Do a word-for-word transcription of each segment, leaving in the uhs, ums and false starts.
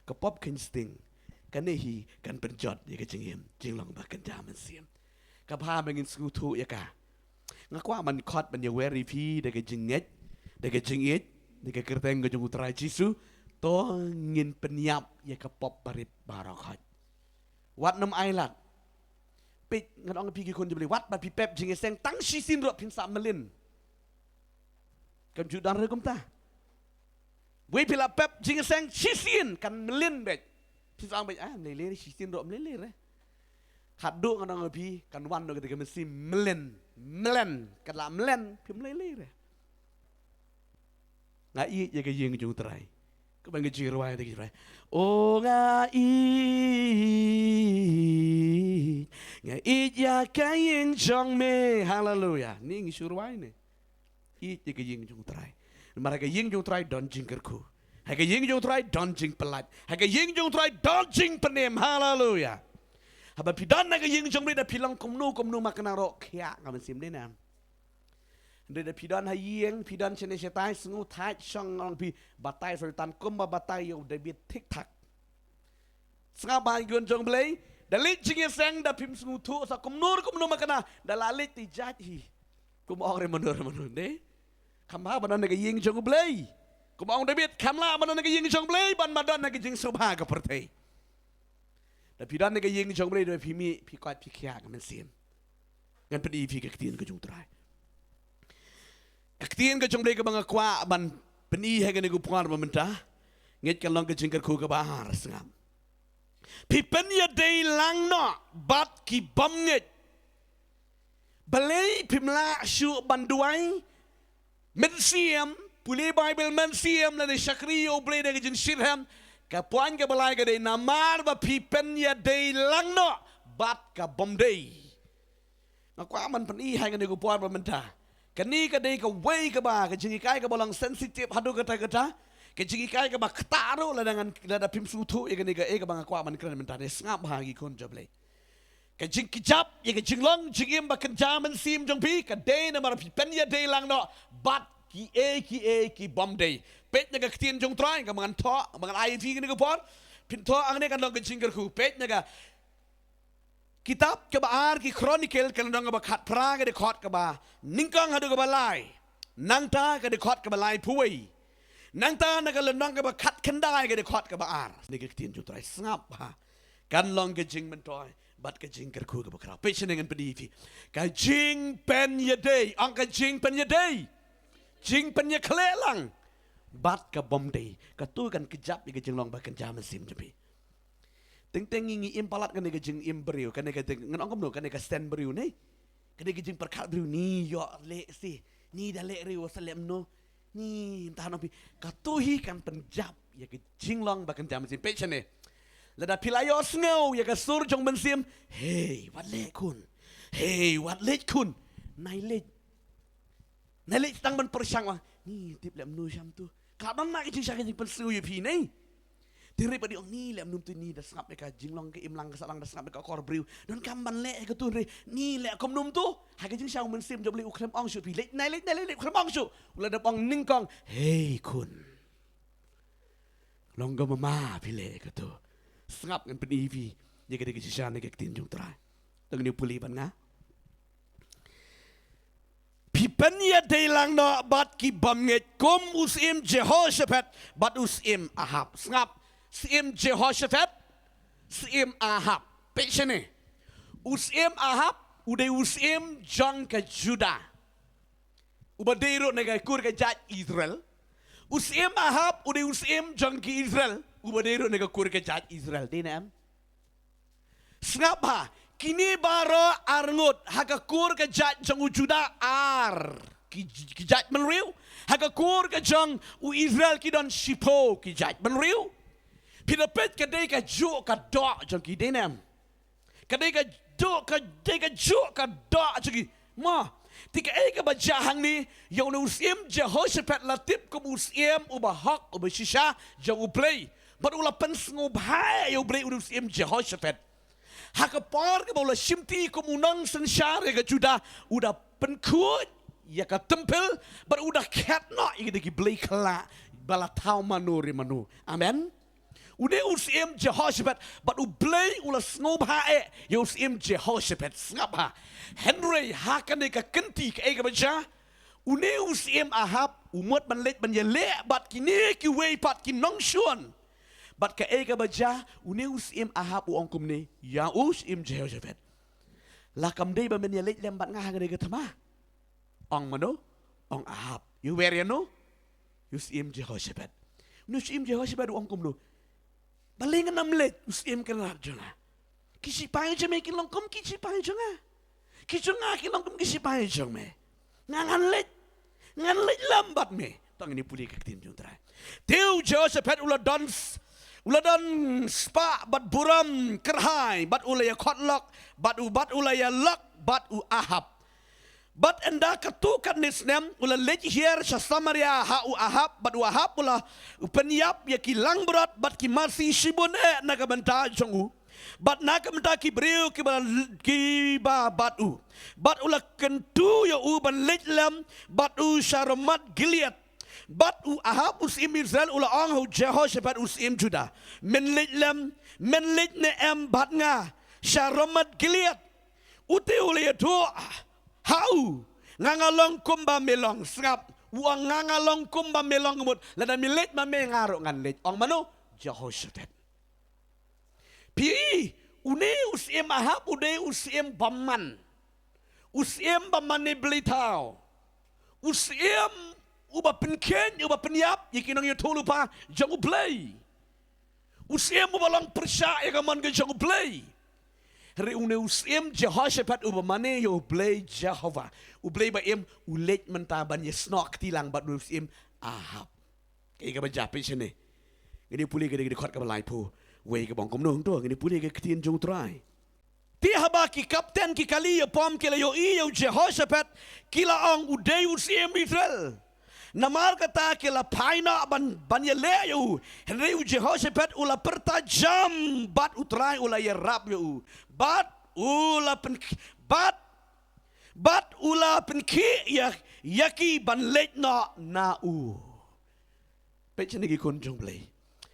Ka pop kheiñ sting. Kane hi kan pynjot ïa ka jingim jinglong ba kynja mynsiem. Ka bha ba ngin sngewthuh ïa ka. Nga kwah ban khot ban ïawer ïa phi da ka jingngeit, da ka jingïeit, da ka kyrteng ka jong U Trai Jisu. To ngin pynïap ïa ka pop barit baroh khoit. Wat nym ailad. Peit, ngan ong phi ki khun jong U Blei, wat ba phi pep jingïaseng tang shisien ruh phin sa mlien. Kam ju don re kumta. Wei phi la pep jingïaseng shisien kan mlien beit. Phin sa ong beit, ah, mlei lei re, shisien ruh mlei lei re. Haduh ngan ong phi kan wan noh kata ka mynsiem mlien, mlien, kan la mlien, phim mlei lei re. Nga ïeit ïa ka ïing jong U Trai. Ka ban ka jingrwai da ka jingrwai. O nga ïeit, nga ïeit ïa ka ïing jong me. Haleluya. Ni ngi shu rwai ne. Ïeit ïa ka ïing jong U Trai. Namar ha ka ïing jong U Trai don jingkyrkhu. Ha ka ïing jong U Trai don jingpyllait. Ha ka ïing jong U Trai don jingpynim. Haleluya. Haba phi don ha ka ïing jong U Blei da phi long kumno kumno ma kane ruh khiah ka mynsiem ne na. Hynrei da phi don ha ïing, phi don shane shatai, sngew thait shong, nga ong phi, batai Soitan kumba batai ïa u David thik thak. Sngap bha ki khun jong U Blei, da leit jingïaseng da phim sngewthuh sa kumno kumno ma kane, da la leit te jait hi. Kum ong re mano re mano ne. Kham bha ban don ha ka ïing jong U Blei. Kum ong David, kham lah ban don ha ka ïing jong U Blei ban ba don ha ka jingsngewbha ka pyrthei. Da phi don ha ka ïing jong U Blei da phi mih phi koit phi khiah ka mynsiem. Ngan pyni phi ka ktien ka jong U Trai. Ka ktien ka jong U Blei kaba nga kwah ban pyni ha kane ka por ba mynta. Ngeit kan long ka jingkyrkhu kaba ar, sngap. Phi pynïadei lang noh bad ki bym ngeit. Balei phim lah shuh ban duwai mynsiem, pule Baibl mynsiem lane shakri ïa U Blei da ka jingshitrhem? Ka point kaba lai ka dei namar ba phi pynïadei lang noh bad ka bym dei. Nga kwah ban pyni ha kane ka por ba mynta. Kane ka dei kawei kaba, ka jinghikai kaba long sensitive haduh katta katta. Ka jinghikai kaba ktah ruh lada ngan, lada phim sngewthuh ïa kane kaei kaba nga kwah ban kren mynta ne, sngap bha ki khun jong U Blei. Ka jingkjap ïa ka jinglong jingim ba kynja mynsiem jong phi ka dei namar phi pynïadei lang noh bad kiei kiei ki bym dei. Peit na ka ktien jong U Trai kaba ngan thoh, kaba ngan ai ïa phi kane ka por. Phin thoh hangne kan long ka jingkyrkhu. Peit na ka kitab kaba ar ki Chronicle ka lynnong kaba khatphra ka dkhot kaba nyngkong haduh kaba lai. Nangta ka dkhot kaba laiphew wei. Nangta na ka lynnong kaba khatkhyndai ka dkhot kaba ar. Kane ka ktien jong U Trai, sngap bha. Kan long ka jingmyntoi bad ka jingkyrkhu kaba khraw. Peit shane ngan pyni phi. Ka jingpynïadei, ong ka jingpynïadei. Jingpynïakhleh lang bad ka bym dei. Kato kan kjap ïa ka jinglong ba kynja mynsiem jong phi. Teng teng ngi, ngi im palat kane ka jingim briew, kane ka jing, ngan ong kumno, kane ka stand briew ne. Kane ka jingpyrkhat briew, ni ïoh leh shi, ni da leh briew sa leh kumno. Ni ntah noh phi. Kato hi kan pynjap ïa ka jinglong ba kynja mynsiem. Peit shane. Lada phi la ïohsngew ïa ka sur jong mynsiem, hei, wat leh khun. Hei, wat leh khun. Nai leh. Nai leh tang ban pyrshang, wah, ni tip leh kumno sham tu. Ka don ma ka jingshisha ka jingpynsngew ïa phi ne. Te hynrei ba dei ong ni leh kumno tu, ni da sngap ïa ka jinglong ka imlang ka sahlang, da sngap ïa ka akor briew. Donkam ban leh ïa kato, hynrei ni leh kumno tu. Ha ka jingshisha u Mynsiem jong U Blei u khlem ong shuh phi leh, nai leh, nai leh, leh, u khlem ong shuh. U la dep ong nyngkong, hei khun. Long kumno ma phi leh ïa kato. Sngap, ngan pyni phi ïa ka dei ka jingshisha na ka ktien jong U Trai. Tang ne pule bad nga. Phi pynïadei lang noh bad ki bym ngeit kum u syiem Jehoshaphat bad u syiem Ahab. Sngap, syiem Jehoshaphat, syiem Ahab. Peit shane. U syiem Ahab u dei u syiem jong ka Judah, uba dei ruh na ka kur ka jait Israel. U syiem Ahab u dei u syiem jong ki Israel, uba dei ruh na ka kur ka jait Israel. Dei ne em? Sngap bha, kine baroh arngut, ha ka kur ka jait jong u Judah ar ki, ki jait bynriew, ha ka kur ka jong u Israel ki don shiphew ki jait bynriew. Phi da peit ka dei kajuh ka doh jong ki, dei ne em? Ka dei kajuh, ka dei kajuh ka doh jong ki. Mo, te kaei kaba jia hangne, ïa une u syiem Jehoshaphat la tip kum u syiem uba hok, uba shisha jong U Blei. Bad u la pynsngewbha ïa U Blei une u syiem Jehoshaphat. Ha ka por kaba u la shimti kum u nongsynshar ïa ka Judah, u da pynkhuid ïa ka templ, bad u da khet noh ïa ki blei khyllah ba la thaw mano re mano. Amen. Une u syiem Jehoshaphat, bad U Blei u la sngewbha eh ïa u syiem Jehoshaphat, sngap ha. Hynrei ha kane ka kynti kaei kaba jia, une u syiem Ahab u mut ban leit ban ïaleh bad kine kiwei pat ki nongshun. Bad kaei kaba jia, une u syiem Ahab u ong kumne ïa u syiem Jehoshaphat: La kam dei ba men ïaleit lem bad nga ha kane ka thma. Ong mano? Ong Ahab. Ïa u wer ïa no? Ïa u syiem Jehoshaphat. Une u syiem Jehoshaphat u ong kumno? Balei ngan ym leit, u syiem kynrad jong nga? Ki shipai jong me ki long kum ki shipai jong nga. Ki jong nga ki long kum ki shipai jong me. Nga ngan leit. Ngan leit lem bad me. To ngin ïa pule ka ktien jong U Trai. Te u Jehoshaphat u la don s-, u la don spah bad burom kyrhai, bad u la ïa khot lok, bad u, bad u la ïa lok bad u Ahab. Bad ynda katto katne snem u la leit hiar sha Samaria ha u Ahab, bad u Ahab u la, u pynïap ïa ki langbrot bad ki masi shibun eh na ka bynta jong u, bad na ka bynta ki briew kiba, kiba bad u. Bad u la kyntu ïa u ban leit lem bad u sha Ramoth Gilead. Bad u Ahab u syiem Israel u la ong ha u Jehoshaphat u syiem Judah: Men leit lem, men leit ne em bad nga sha Ramoth Gilead? Ute u la ïathuh ha u: Nga nga long kumba me long. Sngap, u ong nga nga long kumba me long, ka mut lada me leit ma me, nga ruh ngan leit. Ong mano? Jehoshaphat. Phi i, une u syiem Ahab u dei u syiem bymman. U syiem bymman ne blei thaw. U syiem uba pynkheiñ, uba pynïap ïa ki nongïathuhlypa jong U Blei. U syiem uba long pyrshah ïa ka mon ka jong U Blei. Hynrei une u syiem Jehoshaphat uba mane ïa U Blei Jehobah, U Blei ba im, u leit mynta ban ïasnoh kti lang bad une u syiem Ahab. Kaei kaba jia, peit shane. Ngin ïa pule ka dei ka dkhot kaba laiphew wei kaba ong kumno, to ngin ïa pule ka ktien jong U Trai. Te haba ki kapten ki kali ïapom ki la ïohi ïa u Jehoshaphat, ki la ong, u dei u syiem Israel. Namar kata ki la phai noh ban, ban ïaleh ïa u. Hynrei u Jehoshaphat u la pyrta jam bad U Trai u la ïarap ïa u. Bad u la pyn, bad, bad u la pynkhih ïa, ïa ki ban leit noh na u. Peit shane ki khun jong U Blei.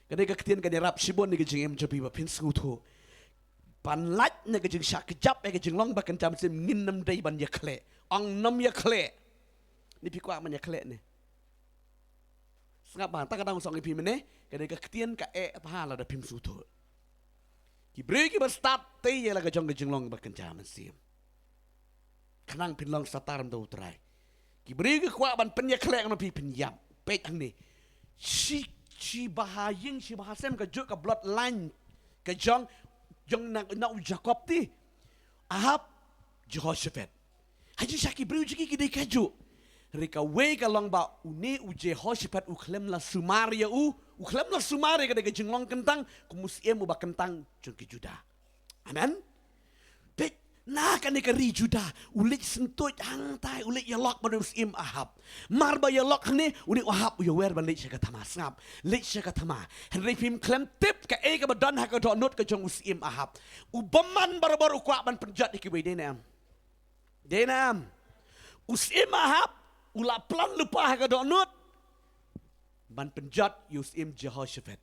Ka dei ka ktien kan ïarap shibun ïa ka jingim jong phi ba phin sngewthuh. Ban lait na ka jingshah kjap ïa ka jinglong bakynja mynsiem ngin nym dei ban ïakhleh. Ong nym ïakhleh. Ni phi kwah ban ïakhleh ne? Sngap bha, tang ka dang song ïa phi mynne, ka dei ka ktien ka eh bha lada phim sngewthuh. Ki briew kiba stad te ïa la ka jong ka jinglong bakynja mynsiem. Khnang phin long satar mynta U Trai. Ki briew ki kwah ban pynïakhleh noh phi, pynïap. Peit hangne. Shi, shi bahaïing, shi bahasem ka juh ka bloodline ka jong, jong na, na u Jakob te. Ahab, Jehoshaphat. Ha jingshisha ki briew jong ki ki dei kajuh. Hynrei kawei ka long ba une u Jehoshaphat u khlem la sumar ïa u, u khlem la sumar ïa ka dei ka jinglong kyntang kum u syiem uba kyntang jong ki Judah. Amen. Peit, na kane ka ri Judah, u leit syntuid hangtai, u leit ïalok bad u syiem Ahab. Mar ba ïalok hangne, une u Ahab u ïawer ban leit sha ka thma, sngap, leit sha ka thma. Hynrei phim khlem tip kaei kaba don ha ka dohnud ka jong u syiem Ahab. U bymman barabor u kwah ban pynjot ïa kiwei, dei ne em? Dei ne em? U syiem Ahab u la plan lypa ha ka dohnud ban pynjot ïa u syiem Jehoshaphat.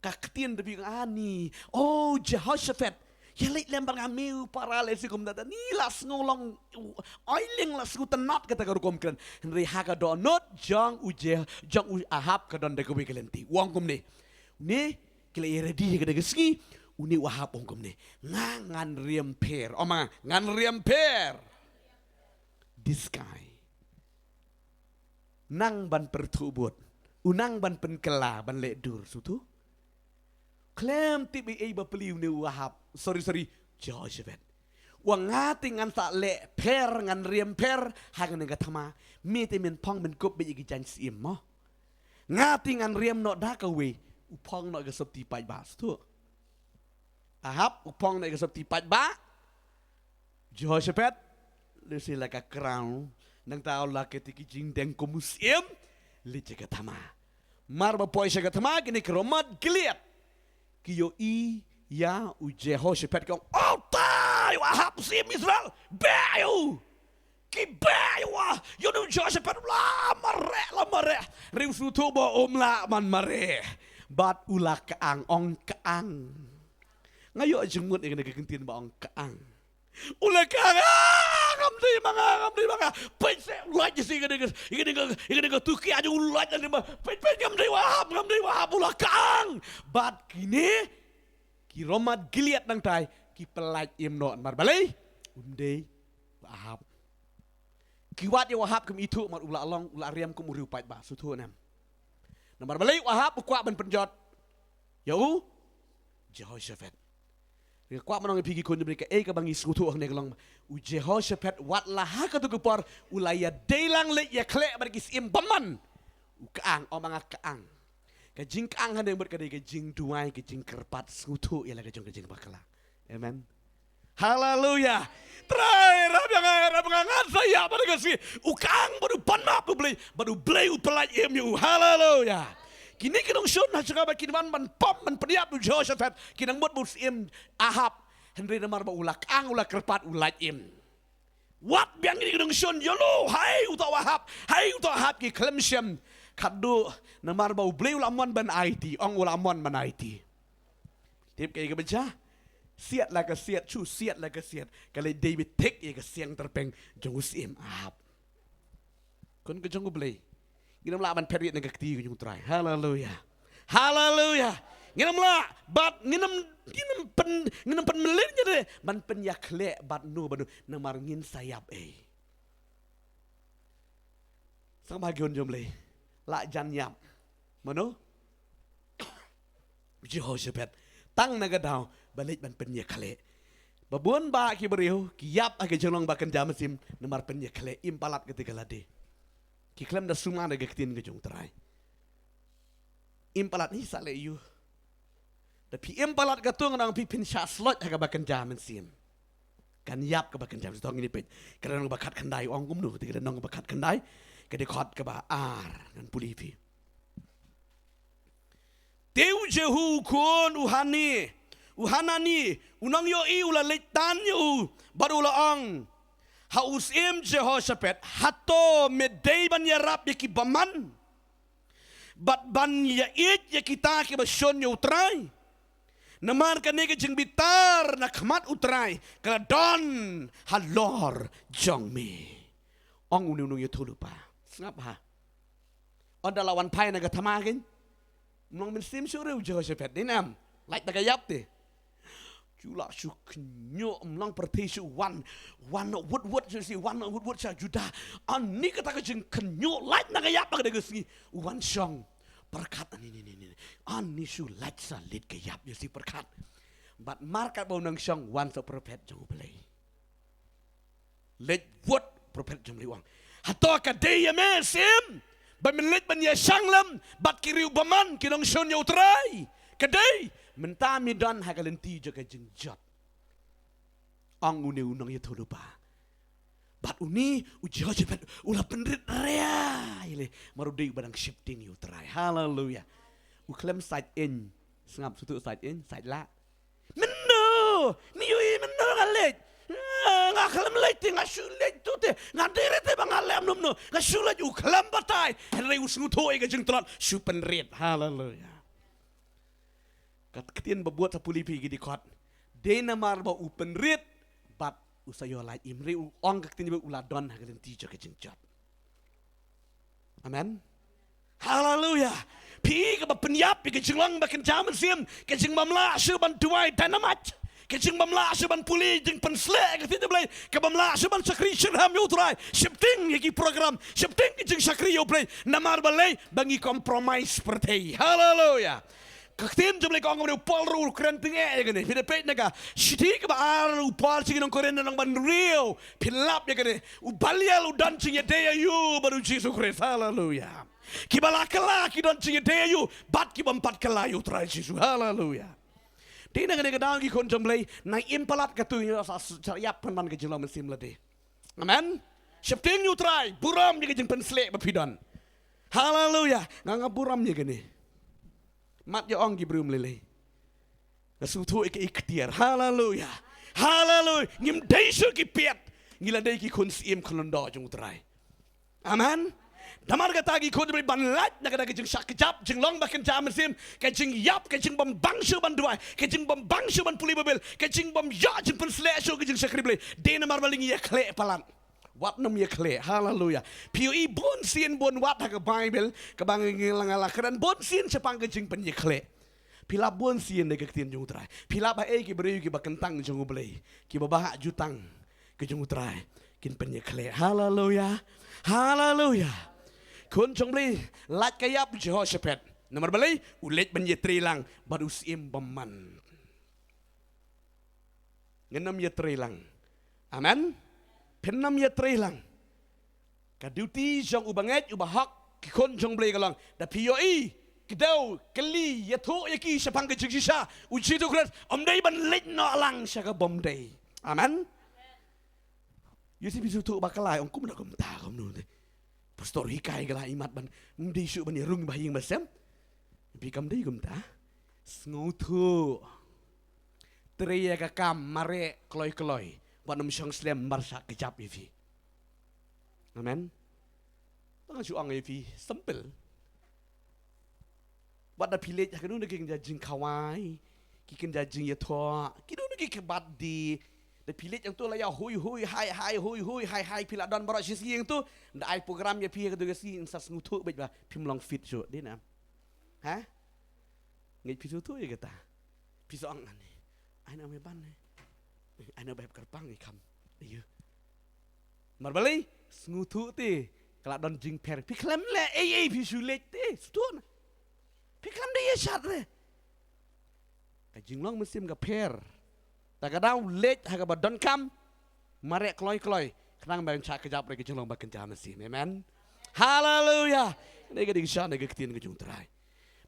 Ka ktien da phi ong, ani, o Jehoshaphat, ïa leit lem bad nga, me u para lehse kumta, ni la sngew long, oi lieng la sngew tynnat kata ka rukom kren. Hynrei ha ka dohnud jong u Je-, jong u Ahab ka don da kawei ka lynti. U ong kumne. Une ki la ïa ready ha kata ka sngi, une u Ahab u ong kumne. Nga ngan riam pher. Ong ma nga, ngan riam pher. This guy. Nang ban pyrthuh bud. U nang ban pynkylla ban leh dur, sngewthuh. Khlem tip ei ei ba plie une u Ahab. Sorry, sorry. Jehoshaphat. U ong nga te ngan sa leh pher, ngan riam pher ha kane ka thma. Me te men phong men kup beit ïa ki jaiñ syiem mo. Nga te ngan riam noh da kawei. U phong noh ïa ka sopti paidbah, sngewthuh. Ahab u phong noh ïa ka sopti paidbah. Jehoshaphat, lehse la ka crown, nangta la kata ki jingdeng kum u syiem, leit sha ka thma. Mar ba poi sha ka thma, kine ki Ramoth Gilead ki ïohi ïa u Jehoshaphat, ki ong, o tai, u Ahab u syiem Israel, beh ïa u. Ki beh ïa u, ïa une u Jehoshaphat, la mareh, la mareh. Hynrei u sngewthuh ba um lah ban mareh. Bad u la kang, ong kang. Nga ïoh jingmut ïa kane ka kyntien ba ong kang. U la kang, ah, ngam dei ma nga, ngam dei ma nga. Peit seh, u lait ïa shi kane ka, ïa kane ka, ïa kane ka tukia jong u, lait ïa kane ba. Peit, peit, ngam dei u Ahab, ngam dei u Ahab, u la kang. Bad kine ki Ramoth Gilead nangtai ki pyllait im noh namar balei? Um dei u Ahab. Ki wad ïa u Ahab kum ithuh namar u la long, u la riam kum u riewpaidbah, sngewthuh ne em? Namar balei u Ahab u kwah ban pynjot ïa u Jehoshaphat. Nga kwah ban ong ïa phi ki khun jong U Blei, kaei kaba ngi sngewthuh hangne ka long, u Jehoshaphat wat la ha katu ka por u la ïadei lang leit ïakhleh bad ki syiem bymman. U kang, ong ma nga kang. Ka jingkang hangne mut ka dei ka jingduwai, ka jingkyrpad, sngewthuh ïa la ka jong ka jingbakla. Amen. Haleluya. Trai, rap ïa nga, rap ïa nga, ngan sa ïap bad ka sngi. U kang bad u pan map U Blei, bad U Blei u pyllait im ïa u. Haleluya. Kine ki nongshun ha jaka ba kin wan ban pom ban pynïap u Jehoshaphat, ki nang mut ba u syiem Ahab. Hynrei namar ba u la kang, u la kyrpad, u lait im. Wat biang kine ki nongshun, ïa lo, hai uta u Ahab, hai uta u Ahab, ki khlem shem. Khatduh namar ba U Blei u la mon ban aiti, ong u la mon ban aiti. Tip kaei kaba jia? Siat la ka siat, shu siat la ka siat. Ka leit dei beit thik ïa ka siang tyrpeng jong u syiem Ahab. Khun ka jong U Blei, ngin ym lah ban phet rit na ka kti ka jong U Trai. Haleluya. Haleluya. Ngin ym lah, bad ngin ym, ngin ym pyn, ngin ym pynmlien ïa lade ban pynïakhleh bad no bad no namar ngin sa ïap ei. Sngewbha ki khun jong U Blei. Lah jan ïap. Mano? Jehoshaphat. Tang na ka daw ba leit ban pynïakhleh. Ba bun bah ki briew ki ïap ha ka jinglong ba kynja mynsiem namar pynïakhleh, im palat kata ka lade. Ki khlem da sumar ïa ka ktien ka jong U Trai. Im palat, ngi sa leh ïa u. Da phi im palat katto ngan ong phi phin shah slot ha kaba kynja mynsiem. Kan ïap kaba kynja mynsiem, to ngin ïa peit. Ka lynnong ba khatkhyndai ong kumno, kata ka lynnong ba khatkhyndai, ka dkhot kaba ar, ngan pule ïa phi. Te u Jehu u khun u Hani, u Hanani, u nongïohi u la leit tan ïa u, bad u la ong ha u syiem Jehoshaphat, hato me dei ban ïarap ïa ki bymman bad ban ïaieit ïa kita kiba shun ïa U Trai? Namar kane ka jingbitar na khmat U Trai ka la don halor jong me. Ong une u nongïathuhlypa. Sngap ha. Ynda la wan phai na ka thma kein, ym long mynsiem shuh re u Jehoshaphat, dei ne em? Lait da ka ïap te. Shu lah shu khynñiuh, ym long pyrthei shu wan, wan wut wut shu shi, wan wut wut sha Judah. Ani kata ka jingkhynñiuh, lait na ka ïap, ka dei ka sngi u wan shong. Pyrkhat ani ni ni ni. Ani shu lait sa leit ka ïap ïa shi pyrkhat. Bad markat ba u nang shong, wan sa prophet jong U Blei. Leit wut prophet jong U Blei u ong, hato ka dei ïa me syiem ba men leit ban ïashang lem bad ki riew bymman ki nongshun ïa U Trai? Ka dei, mynta me don ha ka lynti jong ka jingjot. Ong une u nongïathuhlypa. Bad une u Jehoshaphat u la pynrit ria ïa lade, namar u dei uba dang sheptieng ïa U Trai. Haleluya. U khlem sait ïeng. Sngap, sngewthuh, sait ïeng, sait lah. Mynno, me ïohi mynno nga leit? Ah, nga khlem leit te, nga shu leit tu te. Nga dei re te ba nga leh kumno kumno. Nga shu leit, u khlem batai. Hynrei u sngewthuh ïa ka jingtlot, shu pynrit. Haleluya. Ka ktien ba bud sa pule ïa phi ki dkhot. Dei namar ba u pynrit bad u sa ïoh lait im, hynrei u ong ka ktien ba u la don ha ka lynti jong ka jingjot. Amen. Haleluya. Phi kaba pynïap ïa ka jinglong ba kynja mynsiem, ka jingbymlah shuh ban duwai dynamite, ka jingbymlah shuh ban pule, jingpynsleh ka ktien U Blei, ka bymlah shuh ban shakri shitrhem ïa U Trai, sheptieng ïa ki program, sheptieng ki jingshakri ïa U Blei, namar balei? Ba ngi compromise pyrthei. Haleluya. Ka ktien jong U Blei ka ong, u Paul ruh u kren teng eh ïa kane. Phi da peit na ka shithi kaba ar, u Paul sha ki nong Korinth lynnong ba hynriew, phin lap ïa kane. U Belial u don jingïadei aïu bad u Jisu Khrist? Haleluya. Kiba la kylla ki don jingïadei aïu bad ki bym pat kylla ïa U Trai Jisu? Haleluya. Te na kane ka daw ki khun jong U Blei, nang im palat katto, ngi sa, sa ïap pynban ka jinglong mynsiem lade. Amen. Sheptieng ïa U Trai, burom ïa ka jingpynsleh ba phi don. Haleluya. Nga, nga burom ïa kane. Mat ïa ong ki briew ym lei lei. Nga sngewthuh ïa ka ikhtiar. Haleluya. Haleluya. Ngim dei shuh ki piat. Ngi la dei ki khun syiem khun lyngdoh jong U Trai. Amen. Namar kata ki khun jong U Blei, ban lait na kata ka jingshah kjap, jinglong ba kynja mynsiem, ka jingïap, ka jingbym bang shuh ban duwai, ka jingbym bang shuh ban pule Baibl, ka jingbym ïoh jingpynsleh shuh ka jingshakri Blei. Dei namar balei ngi ïakhleh palat. Wat nym ïakhleh. Haleluya. Phi ïohi bun sien bun wat ha ka Baibl kaba ngi la, la kren bun sien shaphang ka jingpynïakhleh. Phi lap bun sien da ka ktien jong U Trai. Phi lap haei ki briew kiba kyntang jong U Blei, kiba bah jutang ka jong U Trai, kin pynïakhleh. Haleluya. Haleluya. Khun jong U Blei, lait ka ïap Jehoshaphat. Namar balei? U leit ban ïatrei lang bad u syiem bymman. Ngin nym ïatrei lang. Amen. Phin nym ïatrei lang. Ka duty jong u bangeit, u bahok, ki khun jong U Blei ka long, da phi ïohi, kdew, kylli, ïathuh ïa ki shaphang ka jingshisha U Jisu Khrist, ym dei ban leit noh lang sha ka bymdei. Amen. Ïohi phi sngewthuh bakla, ong kumno kumta kumno te. Pastor hikai ka la imat ban, ym dei shuh ban ïarung ba ha ïing ba sem. Phi, kam dei kumta. Sngewthuh. Trei ïa ka kam mareh kloi kloi. Wat nym shong slem namar shah kjap ïa phi. Amen. Tang shu ong ïa phi, simple. Wat da phi leit ha kano kano ki kynja jingkhawai, ki kynja jingïathoh, kino kino ki kbat die. Da phi leit hangto la ïa hui hui hai hai, hui hui hai hai, phi la don baroh shi sngi hangto. Da ai program ïa phi ha kato ka sngi, yn sa sngewthuh beit ba phim long fit shuh, dei ne em? Ha? Ngeit phi sngewthuh ïa kata. Phi sa ong, ani, ai na me ban ne. Ai na ba hep kyrpang i kham. Ïa. Namar balei? Sngewthuh te ka la don jingpher. Phi khlem leh ei ei, phi shu leit te. Sngewthuh na. Phi khlem dei ïa shad re. Ka jinglong mynsiem ka pher. Ta ka daw leit ha kaba donkam, mareh kloi kloi, khnang ban shah kjap re ka jinglong ba kynja mynsiem. Amen. Haleluya. Kane ka dei ka sha, kane ka ktien ka jong U Trai.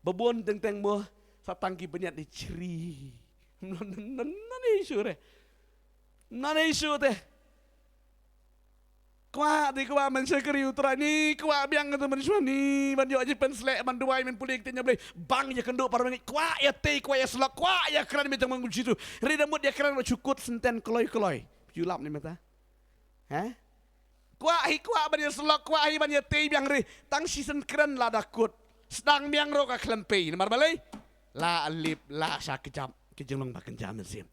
Ba bun teng teng mo, sa tang ki bniat di chri. Nan, nan, nan, nan issue re. Nan issue te. Kwah di, kwah ban shakri U Trai, ni kwah biang te mynshuwa, ni ban ïoh jingpynsleh, ban duwai, ban pule ktien jong U Blei. Bang ïa kynduh para bangeit, kwah ïa tei, kwah ïa syllok, kwah ïa kren biang jong U Jisu. Hynrei da mut ïa kren ruh shu kut senten kloi kloi. Phi ju lap ne mynta? Ha? Kwah hi kwah ban ïa syllok, kwah hi ban ïa tei biang, hynrei tang shisien kren la da kut. Sdang biang ruh ka khlem pei. Namar balei? La lip, la shah kjap, ka jinglong ba kynja mynsiem.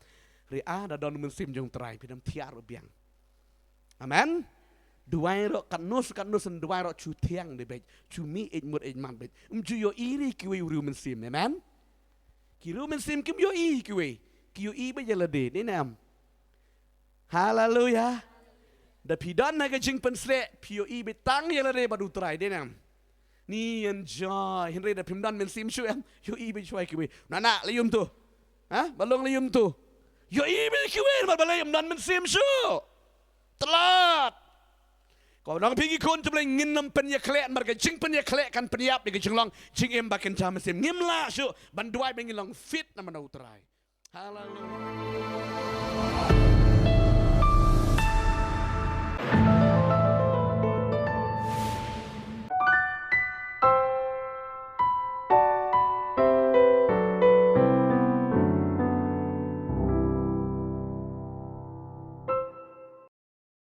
Hynrei a da don mynsiem jong U Trai, phi dang thiah ruh biang. Amen. Duwai ruh katno katno sien, duwai ruh shu thiang de beit, shu mih eit mut eit mat beit. Ym ju ïohi re kiwei u riew mynsiem. Amen. Ki riew mynsiem kim ïohi kiwei. Ki ïohi beit ïa lade, dei ne em? Haleluya. Da phi don ha ka jingpynsleh, phi ïohi beit tang ïa lade bad U Trai, dei ne em? Ni enjoy, hynrei da phim don mynsiem shuh em, ïohi beit shuwa ïa kiwei. Na na, la ïohi to. Ha? Ba long la ïohi to. Ïohi beit ïa kiwei, namar balei? Ym don mynsiem shuh. Tlot. Ko nong phi ki khun jong U Blei, ngin nym pynïakhleh, namar ka jingpynïakhleh kan pynïap ïa ka jinglong jingim ba kynja mynsiem. Ngim lah shuh ban duwai ba ngin long fit namar na U Trai. Haleluya.